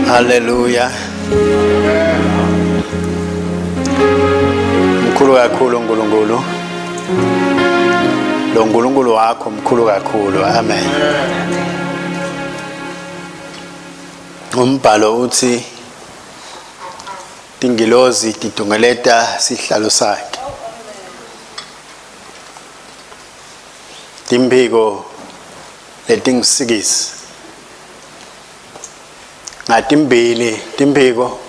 Haleluya. Mkhulu kakhulu uNkulunkulu. Lo nkulunkulu wakho mkhulu kakhulu. Amen. Umbhalo uthi tingilozi tidungeleta sihlalo sakhe. Timphiko letingusikisi ngatimbili timphiko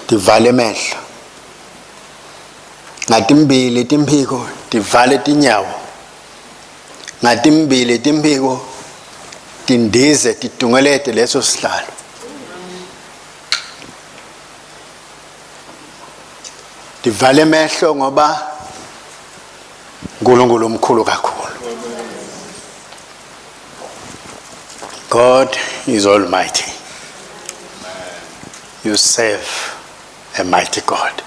tivale emehlo ngatimbili timphiko tivale tinyawo ngatimbili timphiko tindize tidungelete leso sihlalo tivale emehlo ngoba uNkulunkulu omkhulu kakhulu. God is almighty. You serve a mighty God.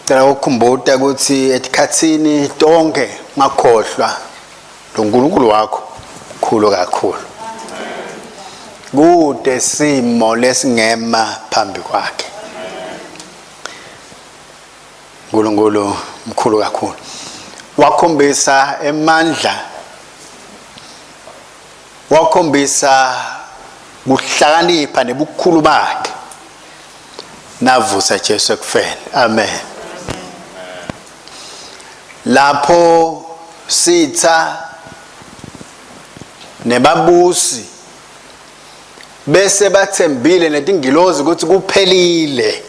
Cela ukukhumbuta ukuthi etikhatsini tonke ungakhohlwa lo nkulunkulu wakho mkhulu kakhulu. Kude simo lesingema phambi kwakhe. uNkulunkulu mkhulu kakhulu. Wakhombisa emandla, wakhombisa kuhlakanipha nebukhulu bakhe navusa Jesu ekufeni. Amen. Lapho sitha nebabusi bese bathembile netingilozi ukuthi kuphelile,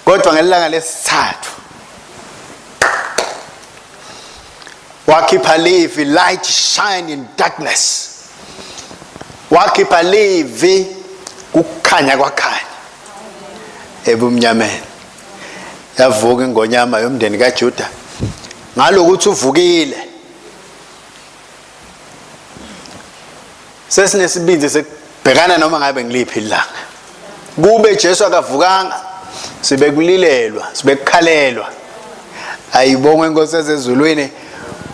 kodwa ngelanga lesithathu wakhipha livi, light shine in darkness. Wakhipha livi, kukhanya kwakhanya ebumnyameni. Yavuka ingonyama yomndeni kaJuda ngalokuthi uvukile. Sesinesibindi sekubhekana noma ngabe ngiliphi ilanga. Kube Jesu akavukanga, sibekulilelwa, sibekukhalelwa. Ayibongwe inkosi ezezulwini,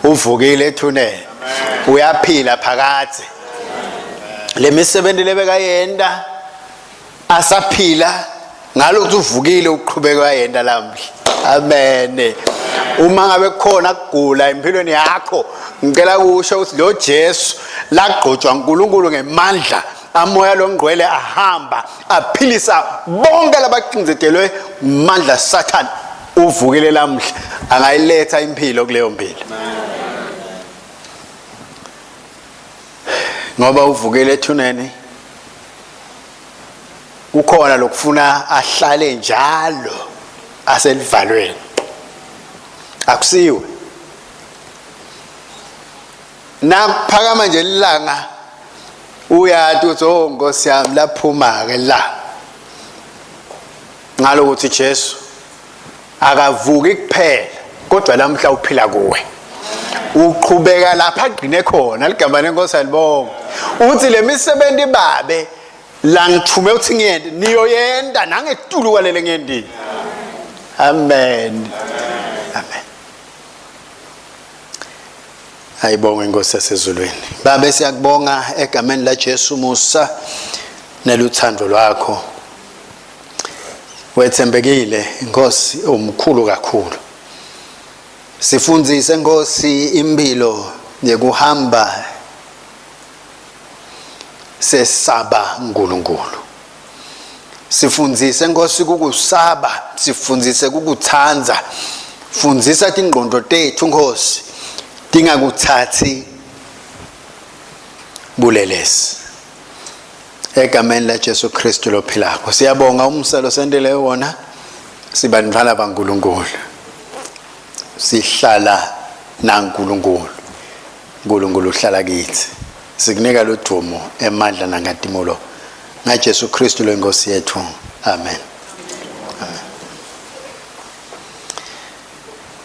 uvukile ethuneni, uyaphila phakadze. Lemisebenzi lebekayenda asaphila ngalokhu uvukile uqhubeka uyayenda lamhla. Amen. Uma ngabe kukhona kugula empilweni yakho, ngicela kusho ukuthi lo Jesu lagqotshwa uNkulunkulu ngemandla amoya longcwele, ahamba aphilisa bonke labacinzetelwe mandla Satan, uvukile lamhla, angayiletha impilo kuleyo mpilo. Ngoba uvukile ethuneni, kukhona lokufuna ahlale njalo aselivalweni, akusiwe nakuphakama nje ilanga uyathi uthi, oh Nkosi yami, laphuma ke la. Ngalokuthi Jesu akavuki kuphela, kodwa lamhla uphila kuwe, uqhubeka lapha agcine khona. Ligama lenkosi alibonga. Uthi lemisebenzi babe la ngithume uthi ngiyende, niyoyenda nangetulu kwalele ngiyendile. Amen, amen. Ayibonge inkosi yasezulwini. Babe, siyakubonga egameni la Jesu, musa neluthando lwakho. Wethembekile inkosi, umkhulu kakhulu. Sifundzise Nkosi impilo yekuhamba sesaba uNkulunkulu. Sifundzise Nkosi kukusaba, sifundzise kukutsandza. Fundzisa tingqondo tethu Nkosi tingakuthathi bulelesi. Egameni la Jesu Kristu lophilako. Siyabonga umselo sentele wona, sibantfwana baNkulunkulu. Sihlala naNkulunkulu. uNkulunkulu uhlala kithi. Sikunika ludumo, emandla nankatimulo ngaJesu Kristu lenkosi yethu. Amen. Amen.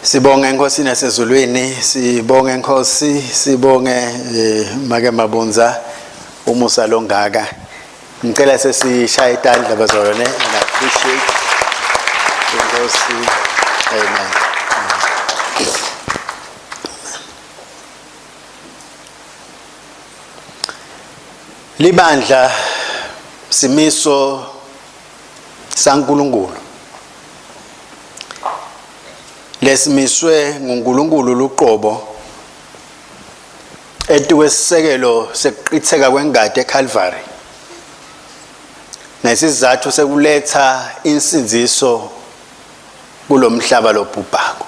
Sibonge inkosi nasezulwini, sibonge inkosi, sibonge make Mabunza umusa longaka. Ngicela sesishaya itandla bazalwane, and I appreciate inkosi. Amen. Libandla simiso saNkulunkulu lesimiswe nguNkulunkulu luqobo etikwesisekelo sekuqitheka kwengati eCalvary nesizathu sekuletha insindziso kulomhlaba lobhubhako.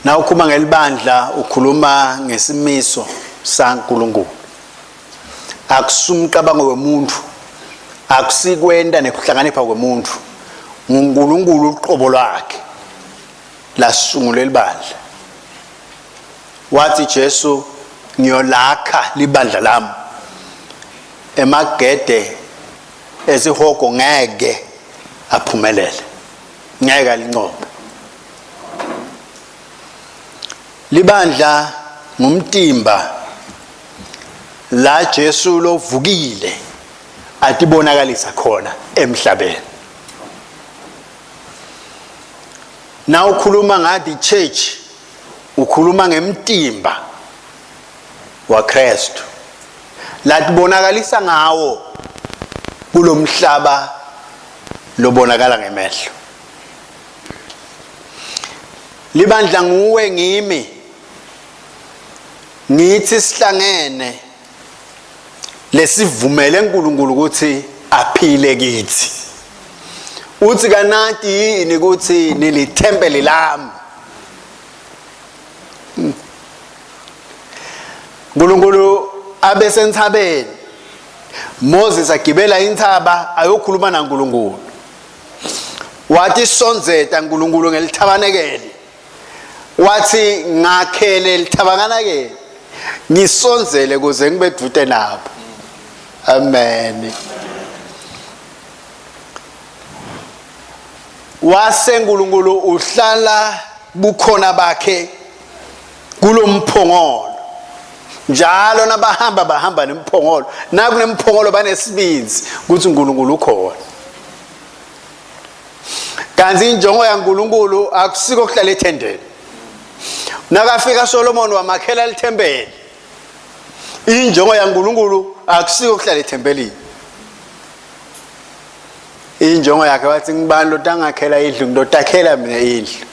Na ukhuluma ngelibandla ukhuluma ngesimiso saNkulunkulu. Akusumcabango wemuntu, akusikwenta nekuhlakanipha kwemuntu. NguNkulunkulu uqobo lwakhe lasungula libandla. Wathi Jesu ngiyolakha libandla lami. Emagede esihogo ngeke aphumelele. Ngeke alinqobe. Libandla ngumtimba la Jesu lovukile atibonakalisa khona emhlabeni. Na ukhuluma nga the church ukhuluma ngemtimba waKristu latibonakalisa ngawo kulomhlaba lobonakala ngemehlo. Libandla nguwe ngimi ngithi sihlangene lesivumele uNkulunkulu ukuthi aphile kithi. Uthi kanati yini ukuthi nilithempeli lami? uNkulunkulu abe senthabeni Moses agibela intsaba ayokhuluma naNkulunkulu. Wathi sondzeta uNkulunkulu ngelithabanekele. Wathi ngakhele lithabanekele. Ngisondzele kuze ngibe dvute nabo. Amen. Wase uNkulunkulu uhlala bukhona bakhe kulomphongolo. Njalo nabahamba bahamba nemphongolo. Nakunemphongolo banesibindzi ukuthi uNkulunkulu ukhona. Kanti injongo yaNkulunkulu akusiko kuhlala ethendeni. Nakafika Solomon wamakhela lithempeli. Injongo yaNkulunkulu akusiko kuhlala ethempelini. Injongo yakhe wathi ngibani lotangakhela indlu ngidotakhela mina indlu.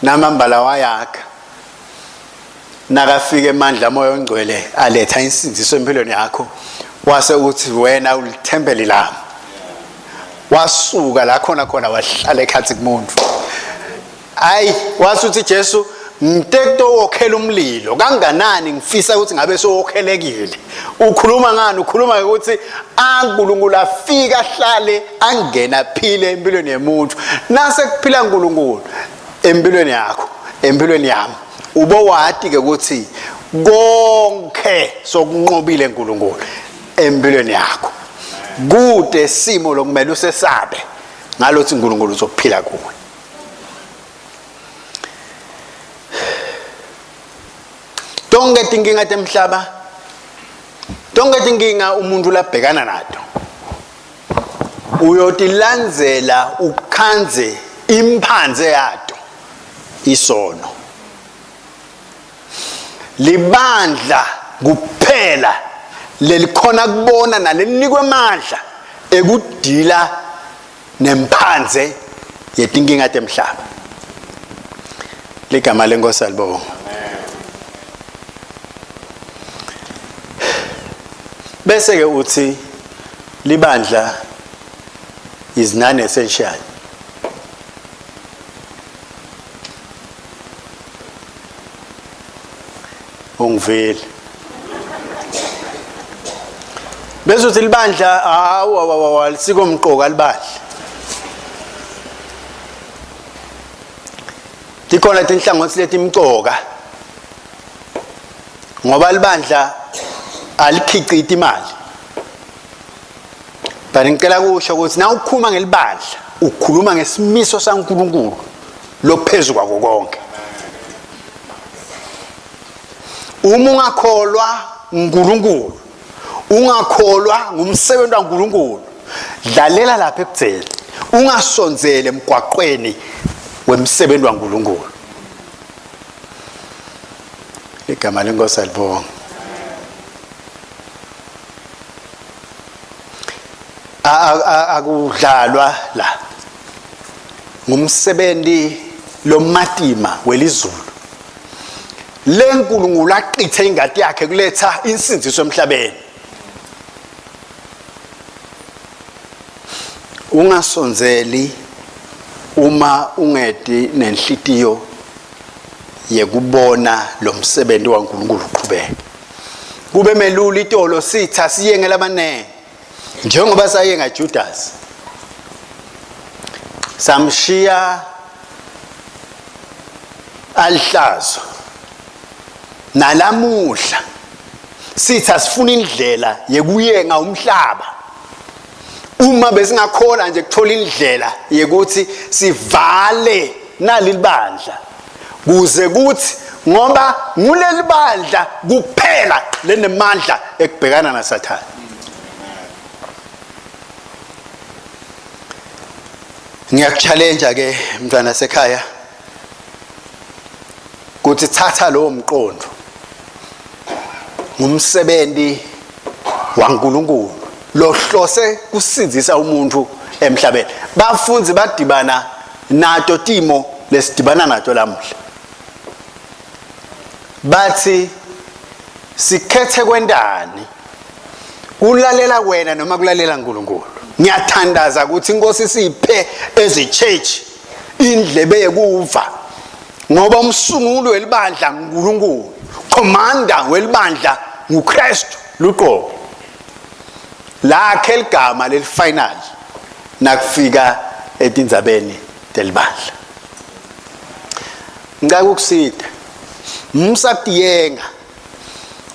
Namambala wayakha. Nakafika emandla moya ongcwele aletha insindiso empilweni yakho wase uthi wena ulithempeli lami. Wasuka la khona khona wahlala ekhathi kumuntu. Ayi wase uthi Jesu ngitekuto wokhela umlilo kanganani ngifisa ukuthi ngabe sowokhelekile. Ukhuluma ngani? Ukhuluma ukuthi uNkulunkulu afika ahlale angena aphile empilweni yemuntu. Nase kuphila uNkulunkulu empilweni yakho, empilweni yami. Ubo wati ke ukuthi konke sokunqobile uNkulunkulu empilweni yakho. Kude simo lokumele usesabe ngalothi uNkulunkulu uzophila kuwe. Tonke tinkinga temhlaba, tonke tinkinga umuntu labhekana nato uyotilandzela ukhandze imphandze yato isono. Libandla kuphela lelikhona kubona nalelinikwe amandla ekudila nemphandze yetinkinga temhlaba. Ligama lenkosi alibonga. Bese ke uthi libandla is non-essential. Ungivile. Bese uthi libandla hawu hawu alisiko mqoka libandla. Tikhona tinhlangothi letimcoka ngoba libandla alikhiciti imali. But ngicela kusho ukuthi na ukhuluma ngelibandla ukhuluma ngesimiso saNkulunkulu lophezulu kwako konke. Uma ungakholwa uNkulunkulu, ungakholwa ngumsebenzi kaNkulunkulu, dlalela lapha ekudzeni, ungasondzeli emgwaqweni wemsebenzi waNkulunkulu. Igama lenkosi alibonga. Akudlalwa la. Ngumsebenzi lomatima welizulu. LeNkulunkulu aqithe ingati yakhe kuletha insindiso emhlabeni. Ungasondzeli uma ungeti nenhlitiyo yekubona lo msebenzi waNkulunkulu uqhubeka. Kube melula itolo sitha siyenge labanengi njengoba sayenga Judas. Samshiya alihlazo. Nalamuhla sitha sifuna indlela yekuyenga umhlaba. Uma besingakhola nje kuthola indlela yekuthi sivale naleli bandla kuze kuthi ngoba nguleli bandla kuphela lenemandla ekubhekana naSathane. Ngiyakuchallenge ke mntwana sekhaya kuthi thatha lowo mqondo ngumsebenzi waNkulunkulu lohlose kusindzisa umuntu emhlabeni. Bafunzi badibana nato timo lesidibana nato lamuhla. Bathi sikhethe kwentani, kulalela wena noma kulalela uNkulunkulu. Ngiyathandaza ukuthi inkosi siphe as a church indlebe yekuva, ngoba umsunguli welibandla nguNkulunkulu, commander welibandla nguKristu luqobo lakhe ligama leli final nakufika etindzabeni telibandla. Ngicela ukusida msatiyenga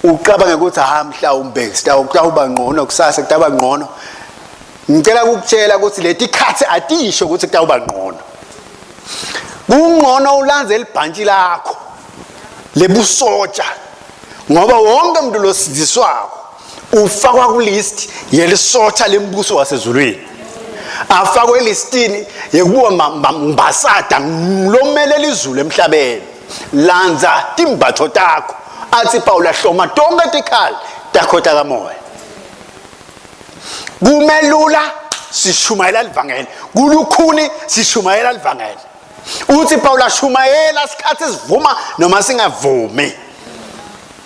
ucabange ukuthi ha mhlawumbe kutawuba ngcono kusasa, kutawuba ngcono. Ngicela ukukutshela ukuthi leti khathi atisho ukuthi kutawuba ngcono. Kungcono ulanze libhantshi lakho lebusotsha, ngoba wonke umuntu losindziswako ufakwa kulist yelisotsha lembuso wasezulwini, afakwe elistini yekuba mbasada lomele lizulu emhlabeni. Landza timbatfo takho, athi Paul hloma tonke tikhali takho takamoya. Kumelula sishumayela livangeli, kulukhuni sishumayela livangeli. Uthi Paul ashumayela sikhathi sivuma noma singavumi.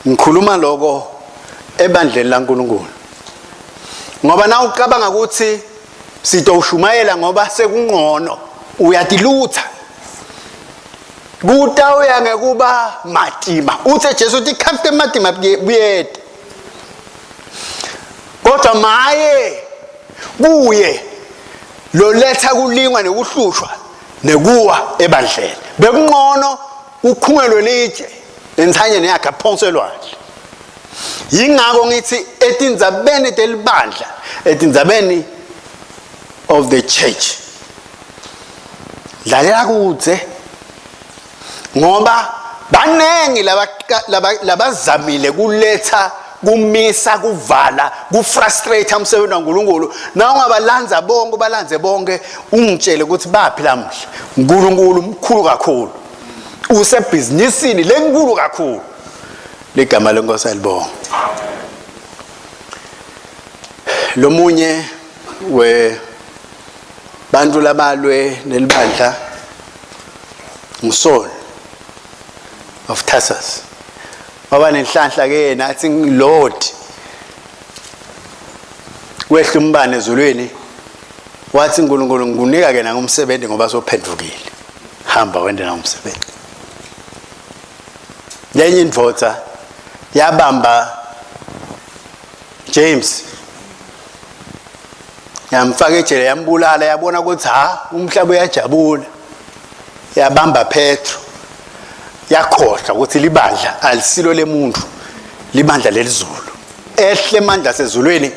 Ngikhuluma lokho ebandleni laNkulunkulu, ngoba na ucabanga ukuthi sitowushumayela ngoba sekungcono, uyatilutha. Kutawuya ngekuba matima. Uthe Jesu uthi ikhathi matima buyede, kodwa maye kuye loletha kulingwa nekuhlushwa nekuwa ebandleni. Bekungcono ukhungelwe litshe entsanyeni yakhe aphonswe elwandle. Yingakho ngithi etindzabeni telibandla, etindzabeni of the church, dlalela kudze, ngoba banengi labazamile kuletha kumisa, kuvala, kufrustrate umsebenzi waNkulunkulu. Na ungabalanza bonke, balanze bonke, ungitshele ukuthi baphi lamuhla. uNkulunkulu mkhulu kakhulu, usebhizinisini lenkulu kakhulu. Ligama lenkosi alibonga. Lomunye we bantu labalwe nelibandla nguSaul of Tarsus. Waba nenhlanhla ke yena, athi Lord, wehla umbane ezulwini, wathi uNkulunkulu ngikunika ke nangumsebenzi ngoba sophendukile, hamba wende nangumsebenzi. Lenye indvodza yabamba James yamfaka ejele, yambulala, yabona ukuthi ha umhlaba uyajabula. Yabamba Petro, yakhohlwa ukuthi libandla alisilo lemuntu, libandla lelizulu. Ehle amandla sezulwini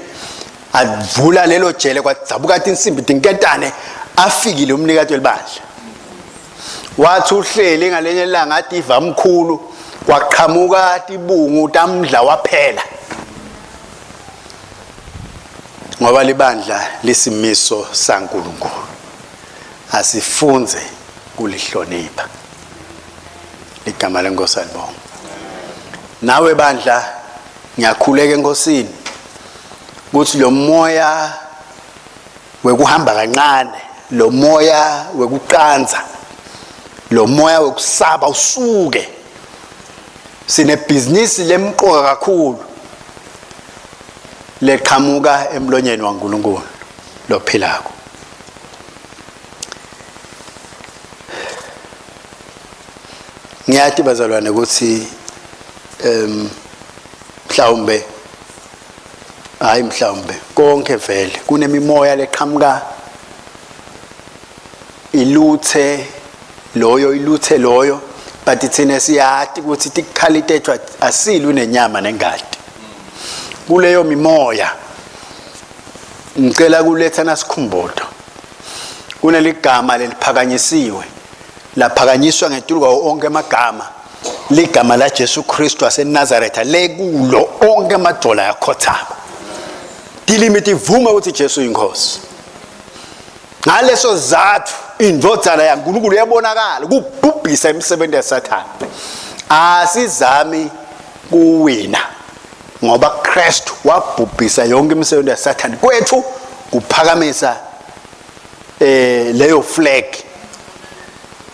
avula lelo jele, kwadzabuka insimbi tinketane, afikile umnikati welibandla. Wathi uhleli ngalenye ilanga ativa mkhulu, kwaqhamuka tibungu tamdla waphela, ngoba libandla lisimiso saNkulunkulu, asifunze kulihlonipha. Ligama lenkosi alibonga. Nawe bandla ngiyakhuleka enkosini ukuthi lo moya wekuhamba kancane, lo moya wekuqanza, lo moya wekusaba usuke. Sinebhizinisi lemqoka kakhulu leqhamuka emlonyeni waNkulunkulu lophilako. Ngiyati bazalwane ukuthi mhlawumbe hayi mhlawumbe konke vele kunemimoya leqhamuka iluthe loyo iluthe loyo, but thina siyati ukuthi tikhali tethu asilwi nenyama nengadi. Kuleyo mimoya ngicela kuletha nasikhumbuto, kuneligama leliphakanyisiwe, laphakanyiswa ngetulu kwawo onke amagama, ligama la Jesu Kristu waseNazaretha, lekulo onke amadola yakhothama, tilimi tivuma ukuthi Jesu uyinkosi. Ngaleso sizathu indvodzana yaNkulunkulu iyabonakala kubhubhisa imisebenzi yaSathane. Asizami kuwina ngoba Kristu wabhubhisa yonke imisebenzi yaSathane. Kwethu kuphakamisa leyo flag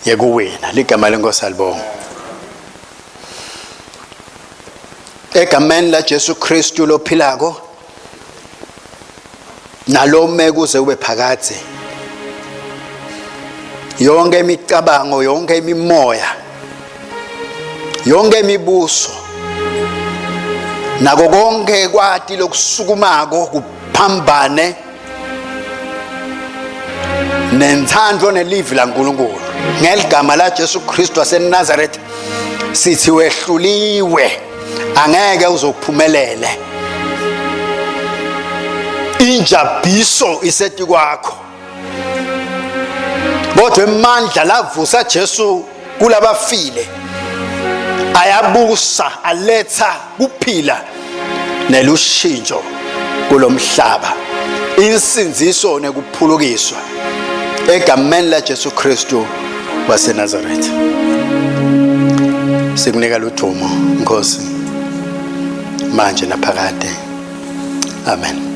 yekuwina. Ligama lenkosi alibonga. Egameni la Jesu Kristu lophilako nalome kuze kube phakadze, yonke imicabango, yonke imimoya, yonke imibuso, nako konke kwati lokusukumako kuphambane nenthando nelivi laNkulunkulu, ngeligama la Jesu Kristu waseNazaretha sithi wehluliwe, angeke uzophumelele. Injabhiso iseti kwakho, kodwa emandla lavusa Jesu kulabafile ayabusa, aletha kuphila nelushintsho kulomhlaba, insindziso nekuphulukiswa, egameni la Jesu Kristu waseNazaretha. Sikunika ludumo Nkosi manje naphakade. Amen.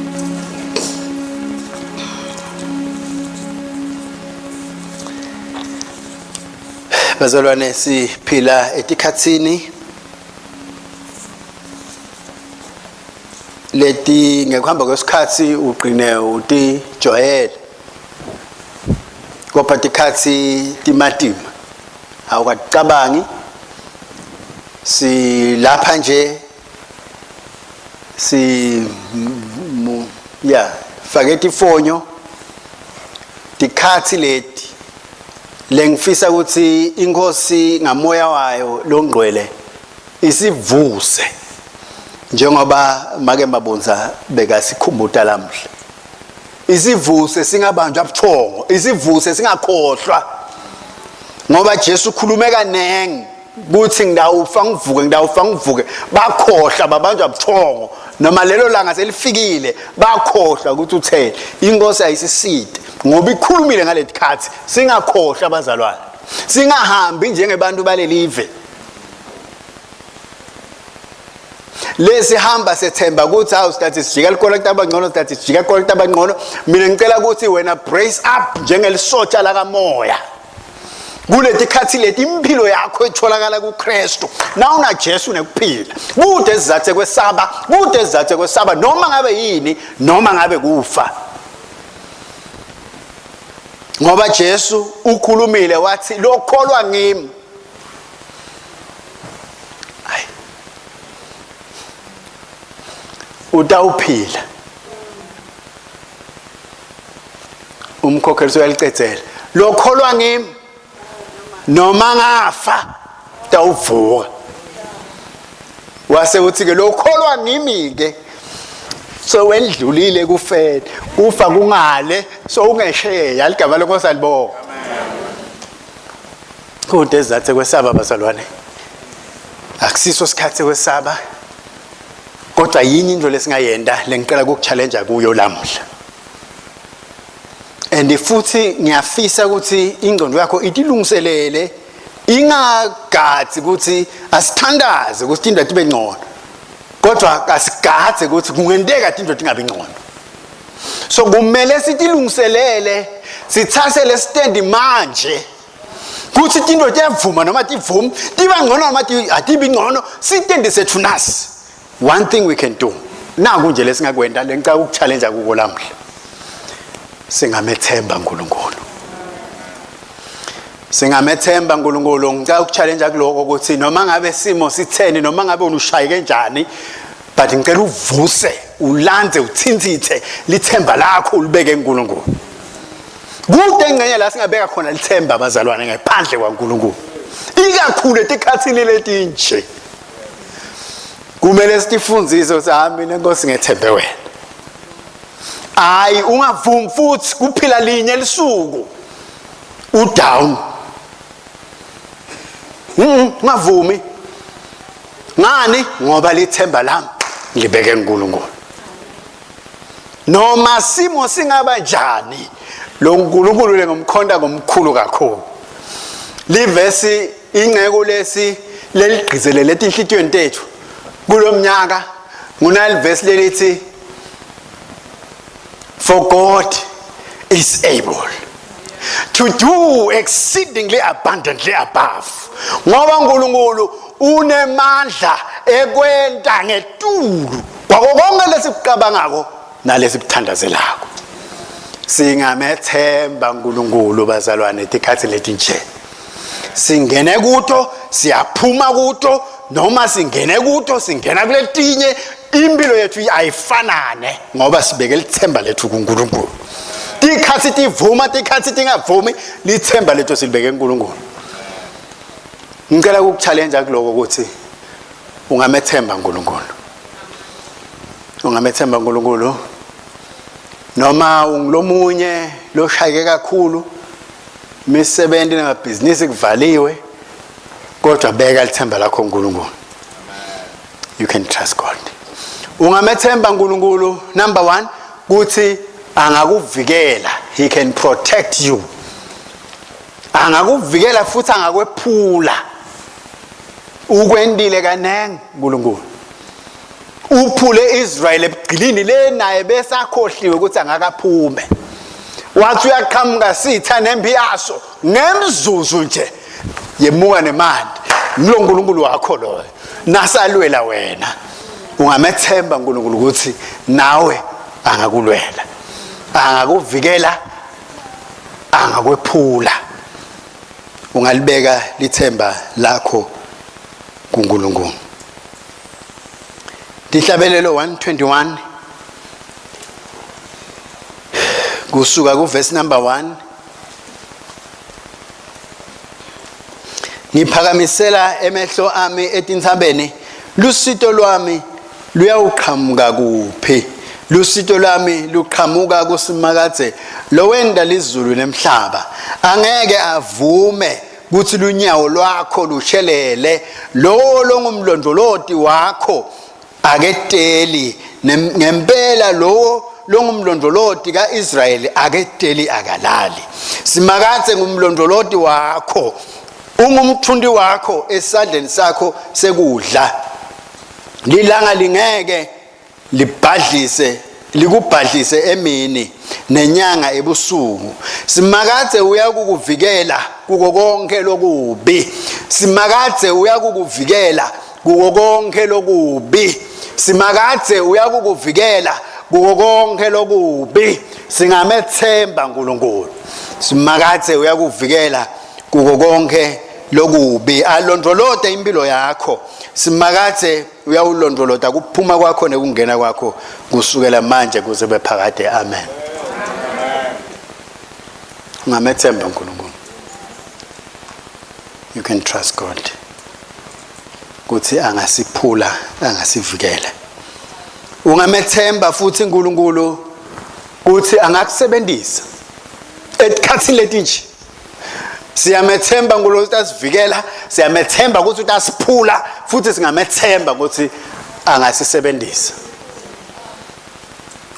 Bazalwane, siphila etikhatsini leti ngekuhamba kwesikhathi ugcine utijwayele, kodwa tikhathi timatima, awukacabangi. Silapha nje si ya fake tifonyo tikhathi leti lengifisa ukuthi inkosi ngamoya wayo longcwele isivuse, njengoba make Mabunza bekasikhumbuta lamhla, isivuse singabanjwa buthongo, isivuse singakhohlwa, ngoba Jesu ukhulume kaningi kuthi ngidawufa ngivuke, ngidawufa ngivuke. Bakhohlwa, babanjwa buthongo, noma lelo langa selifikile bakhohlwa ukuthi uthele. Inkosi ayisiside ngoba ikhulumile ngaleti khathi. Singakhohlwa abazalwane, singahambi njengebantu balelive lesihamba sethemba ukuthi hawu sitathi sijika likole kutabangcono, sitathi sijika likole kutabangcono. Mina ngicela ukuthi wena brace up njengelisotsha lakamoya kuleti khathi leti. Impilo yakho itholakala kuKristu. Na una Jesu nekuphila, kude sizathe kwesaba, kude sizathe kwesaba noma ngabe yini, noma ngabe kufa, ngoba Jesu ukhulumile wathi lokholwa ngimi. Hayi, utawuphila. Umkhokheli uyalicedzela, lokholwa ngimi noma ngafa tawuvuka. Wase uthi ke lokholwa ngimi ke so wendlulile kufeni, kufa kungale, so ungesheya. Ligama lenkosi alibonga. Kude ezathe kwesaba bazalwane, akusiso sikhathi kwesaba, kodwa yini into lesingayenda lengicela ukukuchallenge kuyo lamuhla? And futhi ngiyafisa ukuthi ingqondo yakho itilungiselele Ingagadzi ukuthi asithandaze ukuthi into tibe ngcono. Kodwa asigadze ukuthi kungenteka into tingabi ngcono. So kumele sitilungiselele sithathe lesitendi manje kuthi tinto tiyavuma noma tivumi tiba ngcono noma atibi ngcono sitendi sethu nasi. One thing we can do, naku nje lesingakwenta lengicela ukuchallenge kuko lamhla, singamethemba uNkulunkulu. Singamethemba uNkulunkulu. Ngicela ukuchallenge kuloko ukuthi noma ngabe simo sitheni, noma ngabe unushayeke njani, but ngicela uvuse ulanze uthinthithe lithemba lakho ulibeke kuNkulunkulu. Kude ingxenye la singabeka khona lithemba abazalwane ngaphandle kwaNkulunkulu, ikakhulu etikhathini letinje. Kumele sitifundzise ukuthi hayi mina Nkosi ngethembe wena. Hayi ungavumi futhi kuphila linye lisuku udown. Ungavumi. Ngani? Ngoba lithemba lami ngibeke uNkulunkulu. Noma simo singaba njani, lo nkulunkulu lengomkhonta ngomkhulu kakhulu. Livesi ingceko lesi leligqizelele etinhlitiyweni tethu kulomnyaka ngunalivesi lelithi for God is able to do exceedingly abundantly above, ngoba uNkulunkulu unemandla ekwenta ngetulu kwako konke lesikucabangako nalesikuthandazelako. Singamethemba uNkulunkulu bazalwane tikhathi letinje. Singene kuto siyaphuma kuto, noma singene kuto singena kuletinye, impilo yethu ayifanane ngoba sibeke lithemba lethu kuNkulunkulu. Tikhathi tivuma, tikhathi tingavumi, lithemba lethu silibeke kuNkulunkulu. Ngicela ukukuchallenge kuloko ukuthi ungamethemba uNkulunkulu. Ungamethemba uNkulunkulu noma ungilomunye loshayeke kakhulu, imisebenzi namabhizinisi kuvaliwe, kodwa beka lithemba lakho kuNkulunkulu. You can trust God. Ungamethemba uNkulunkulu number 1 kuthi angakuvikela, he can protect you. Angakuvikela futhi angakwephula. Ukwendile kanengi uNkulunkulu. Uphule Israel ebugqilini le naye besakhohliwe ukuthi angakaphume. Wathi uyaqhamuka sitha nempi yaso ngemzuzu nje yemuka nemali. Ngilo uNkulunkulu wakho loyo. Nasalwela wena. Ungamethemba uNkulunkulu ukuthi nawe angakulwela. Angakuvikela, angakwephula. Ungalibeka lithemba lakho kuNkulunkulu. Tihlabelelo 121 kusuka kuverse number 1. Ngiphakamisela emehlo ami etintsabeni, lusito lwami luyawuqhamuka kuphi? Lusito lwami luqhamuka kuSimakadze lowenda lizulu nemhlaba. Angeke avume kuthi lunyawo lwakho lushelele, lowo longumlondoloti wakho aketeli ngempela, lowo longumlondoloti kaIsrayeli aketeli akalali. Simakadze ngumlondoloti wakho, ungumthundi wakho esandleni sakho sekudla. Lilanga lingeke libhadlise likubhadlise emini, nenyanga ebusuku. Simakadze uyakukuvikela kuko konke lokubi. Simakadze uyakukuvikela kuko konke lokubi. Simakadze uyakukuvikela kuko konke lokubi. Singamethemba uNkulunkulu. Simakadze uyakuvikela kuko konke lokubi, alondolote impilo yakho. Simakadze uyawulondolota kuphuma kwakho nekungena kwakho kusukela manje kuze bephakade. Amen. Ungamethemba uNkulunkulu. You can trust God kuthi angasiphula, angasivikela. Ungamethemba futhi uNkulunkulu kuthi angakusebenzisa etikhathini letinje. Siyamethemba uNkulunkulu ukuthi asivikela, siyamethemba ukuthi utasiphula, futhi singamethemba ukuthi angasisebenzisa.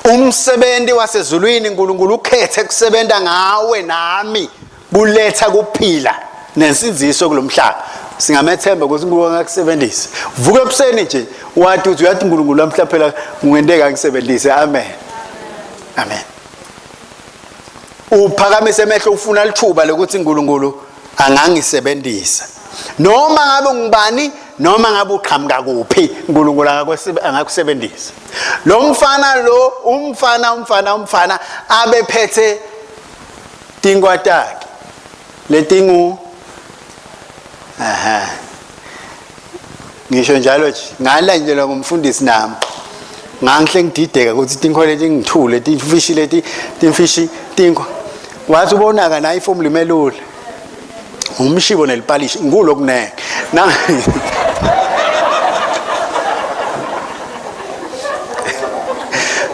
Umsebenzi wasezulwini uNkulunkulu ukhethe kusebenza ngawe nami kuletha kuphila. Nensindziso kulomhlaba. Singamethemba ukuthi uNkulunkulu angakusebenzisa. Vuka ekuseni nje wathi uthi uyathi uNkulunkulu lamhla phela kungenteka ngisebenzise. Amen. Amen. Uphakamise emehlo ufuna lithuba lokuthi uNkulunkulu angangisebenzisa. Noma ngabe ngubani noma ngabe uqhamuka kuphi uNkulunkulu angakusebenzisa. Lo mfana lo umfana umfana umfana abephethe tinkwa takhe letingu aha ngisho njalo nje ngalandelwa ngumfundisi nami ngangihle ngidideka ukuthi tinkho leti ngithule timfishi leti timfishi tinkho wathi ubonaka nayo ifomula imelula umshibo nelipalishi ngulo kunene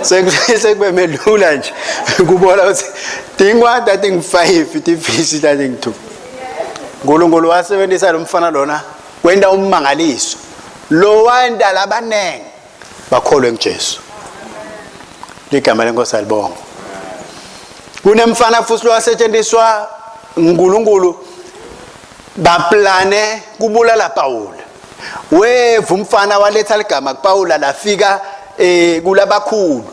sekube melula nje kubona ukuthi tinkwa tatingu-5 timfishi tatingu-2 uNkulunkulu wasebenzisa lo mfana lona wenta ummangaliso lo wenta labanengi bakholwe nguJesu. Ligama lenkosi alibonga. Kunemfana futhi lowasetshenziswa uNkulunkulu baplane kubulala Pawula. Weva umfana waletha ligama kuPawula lafika eh kulabakhulu.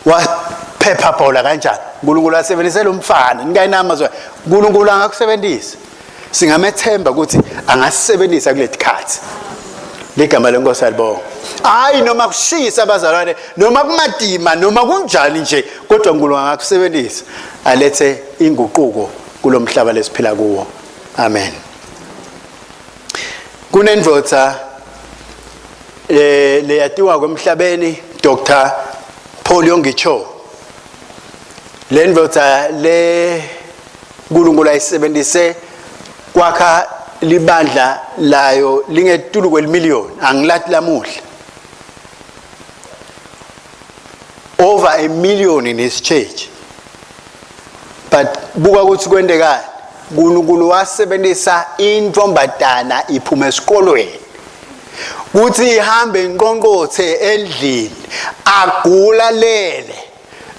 Waphepha Pawula kanjani? uNkulunkulu asebenzise lo mfana. Nikayinama zwa. uNkulunkulu angakusebenzisa. Singamethemba ukuthi angasebenzisa kuletikhathi. Ligama lenkosi alibonga. Hayi noma kushisa abazalwane, noma kumadima, noma kunjani nje, kodwa uNkulunkulu angakusebenzisa alethe inguquko kulomhlaba lesiphila kuwo. Amen. Kunendvodza eh leyatiwa kwemhlabeni Dr. Paul Yonggi Cho. Le ndvodza le uNkulunkulu ayisebenzise kwakha libandla layo lingetulu kwelimiliyoni angilathi lamuhla over a million in his church but buka ukuthi kwentekani uNkulunkulu wasebenzisa intombazana iphuma esikolweni kuthi ihambe inqonqothe endlini agula lele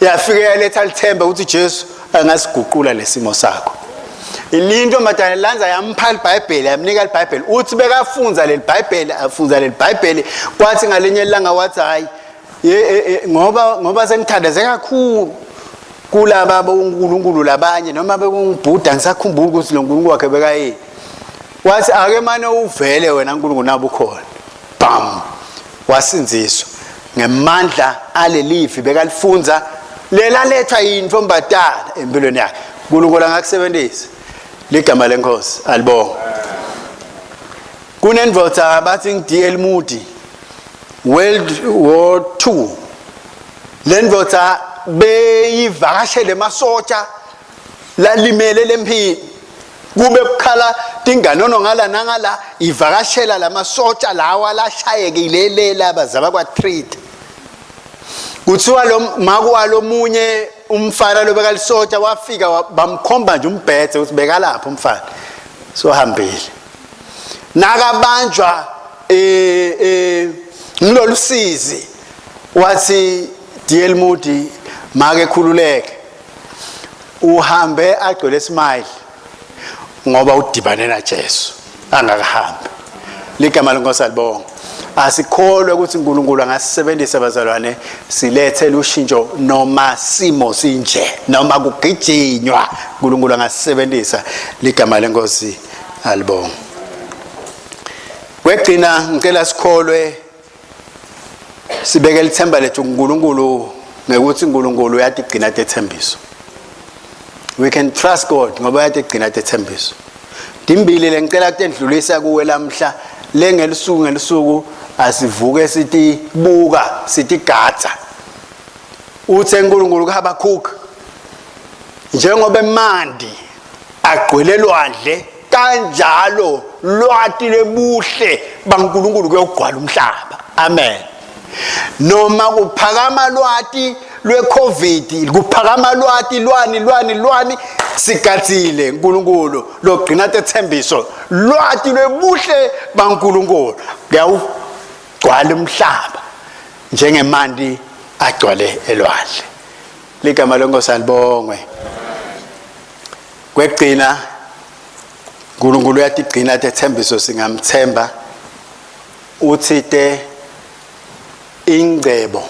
yafike yaletha lithemba ukuthi Jesu angasiguqula lesimo sakho. Intombazane lanza yampha iBhayibheli yamnika iBhayibheli uthi bekafunza leli Bhayibheli afunza leli Bhayibheli kwathi ngalinye ilanga wathi hayi ngoba ngoba sengithandaze kakhulu kulaba boNkulunkulu labanye noma bekunguBuddha ngisakhumbula ukuthi lo Nkulunkulu wakhe bekayini wathi ake mane uvele wena uNkulunkulu nabo ukhona bam wasindziswa ngemandla alelivi bekalifunza lelalethwa yintombatana empilweni yakhe. uNkulunkulu angakusebenzisa. Ligama lenkosi alibonga. Kunendvodza bathi ngi-DL Moody World War II. Le ndvodza beyivakashele emasotsha lalimele lemphini kube kukhala tinganono ngala nangala ivakashela lamasotsha lawa lashayekile le labazaba kwa-treat kuthiwa lo makwalomunye umfana lobekalisotsha wafika bamkhomba nje umbhedze ukuthi bekalapha umfana sohambile nakabanjwa eh eh ngilolusizi wathi DL Moody make khululeke uhambe agcwele smile ngoba udibane na Jesu angakahambi. Ligama lenkosi alibonga. Asikholwe ukuthi uNkulunkulu angasisebenzisa bazalwane silethe lushintsho noma simo sinje noma kugijinywa uNkulunkulu angasisebenzisa. Ligama lenkosi alibonga. Kwegcina ngicela sikholwe sibeke lithemba lethu kuNkulunkulu ngekuthi uNkulunkulu uyatigcina tethembiso. We can trust God ngoba uyatigcina tethembiso. Timbili lengicela kutendlulisa kuwe lamhla lengelusuku ngelusuku asivuke sithi buka sithi gadza. Uthe uNkulunkulu kuHabakkuk njengoba emandi agcwele lwandle kanjalo lwati lebuhle baNkulunkulu kuyogcwala umhlaba. Amen. Noma kuphakama lwati lweCovid kuphakama lwati lwani lwani lwani sigatsile uNkulunkulu logcina tethembiso lwati lwebuhle baNkulunkulu kuyawugcwala umhlaba njengemanti agcwale elwandle. Ligama lenkosi alibongwe. Kwegcina uNkulunkulu uyatigcina tethembiso, singamthemba. Uthite ingcebo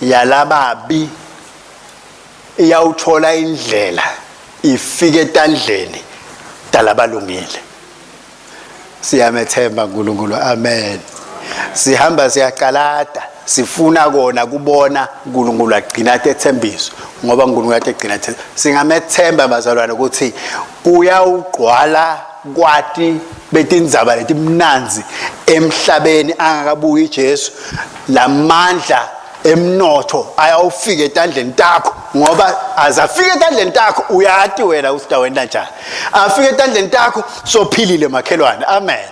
yalababi iyawuthola indlela ifike etandleni talabalungile. Siyamethemba uNkulunkulu, amen. Sihamba siyacalata, sifuna kona kubona uNkulunkulu agcina tethembiso, ngoba uNkulunkulu ategcina. Singamethemba bazalwane ukuthi kuyawugqwala kwati betindzaba letimnandzi emhlabeni angakabuyi Jesu. Lamandla emnotho ayawufika etandleni takho, ngoba azafika etandleni takho uyati wena ukuthi utawenta njani. Afike etandleni takho sophilile makhelwane, amen.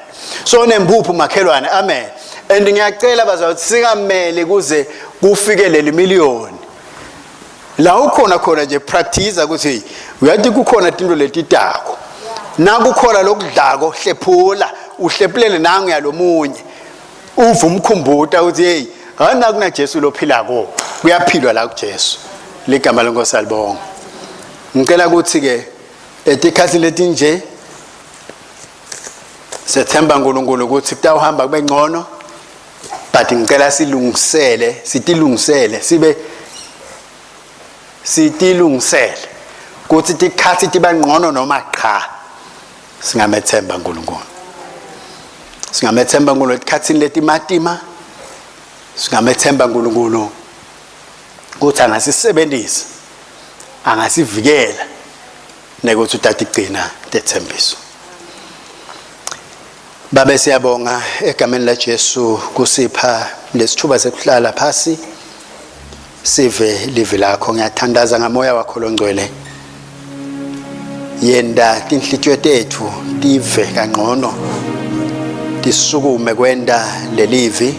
So nempuphu makhelwane, amen. And ngiyacela bazalwane ukuthi singamele kuze kufike leli miliyoni. La ukhona khona nje, practice ukuthi uyathi kukhona tinto letitako, nakukhona lokudlako hlephula, uhlephulele nangu yalomunye, uve umkhumbuta ukuthi hey, hana kuna Jesu lophilako, kuyaphilwa la kuJesu. Ligama lenkosi alibonga. Ngicela ukuthi ke etikhathi letinje sethemba uNkulunkulu ukuthi kutawuhamba kube ngcono, but ngicela silungisele, sitilungisele, sibe sitilungisele ukuthi tikhathi tiba ngcono noma cha. Singamethemba uNkulunkulu, singamethemba uNkulunkulu etikhathini letimatima. Singamethemba uNkulunkulu ukuthi angasisebenzisa, angasivikela, nekuthi utatigcina tethembiso. Babe, siyabonga egameni la Jesu kusipha lesithuba sekuhlala phasi sive livi lakho. Ngiyathandaza ngamoya wakho longcwele, yenda tinhlitiyo tethu tive kangcono, tisukume kwenta lelivi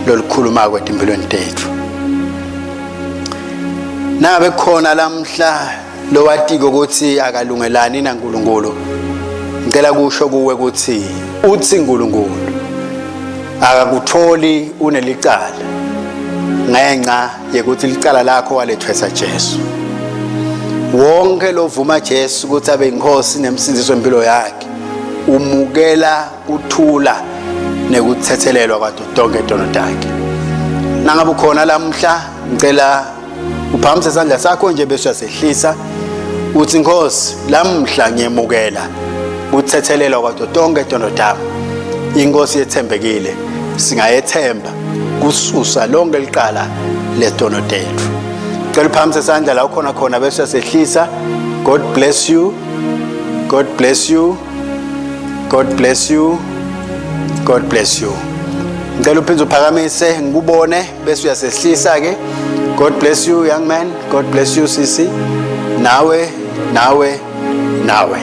lolukhulumako etimpilweni tetfu. Nangabe khona lamhla lowatiko ukuthi akalungelani naNkulunkulu, ngicela kusho kuwe ukuthi uthi uNkulunkulu akakutholi unelicala ngenxa yekuthi licala lakho walethwesa Jesu. Wonke lovuma Jesu ukuthi abe inkosi nemsindiso wempilo yakhe umukela kuthula nekuthethelelwa kwato tonke tono takhe. Nangabe ukhona lamhla, ngicela uphakamise isandla sakho nje bese uyasehlisa, uthi, "Nkosi, lamhla ngiyemukela kuthethelelwa kwato tonke tono tami." Inkosi yethembekile, singayethemba kususa lonke liqala letono tethu. Cela uphakamise isandla la ukhona khona bese uyasehlisa. God bless you, God bless you, God bless you, God bless you. Ngicela uphinde uphakamise ngikubone bese uyasehlisa ke. God bless you, young man. God bless you, sisi. Nawe, nawe, nawe.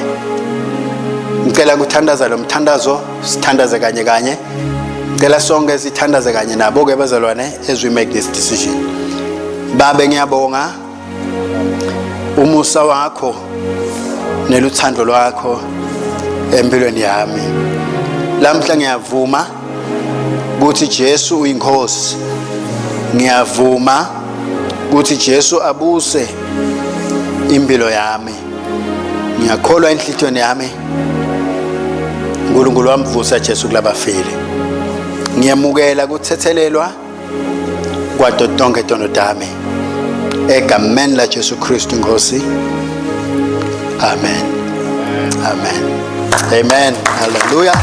Ngicela ukuthandaza lo mthandazo, sithandaze kanye kanye. Ngicela sonke sithandaze kanye nabo ke bazalwane as we make this decision. Babe, ngiyabonga umusa wakho neluthando lwakho empilweni yami. Lamhla ngiyavuma ukuthi Jesu uyinkosi. Ngiyavuma ukuthi Jesu abuse impilo yami. Ngiyakholwa enhlitiyweni yami uNkulunkulu wamvusa Jesu kulabafile. Ngiyamukela kuthethelelwa kwato tonke tono tami egameni la Jesu Kristu Nkosi. Amen, amen, amen. Hallelujah.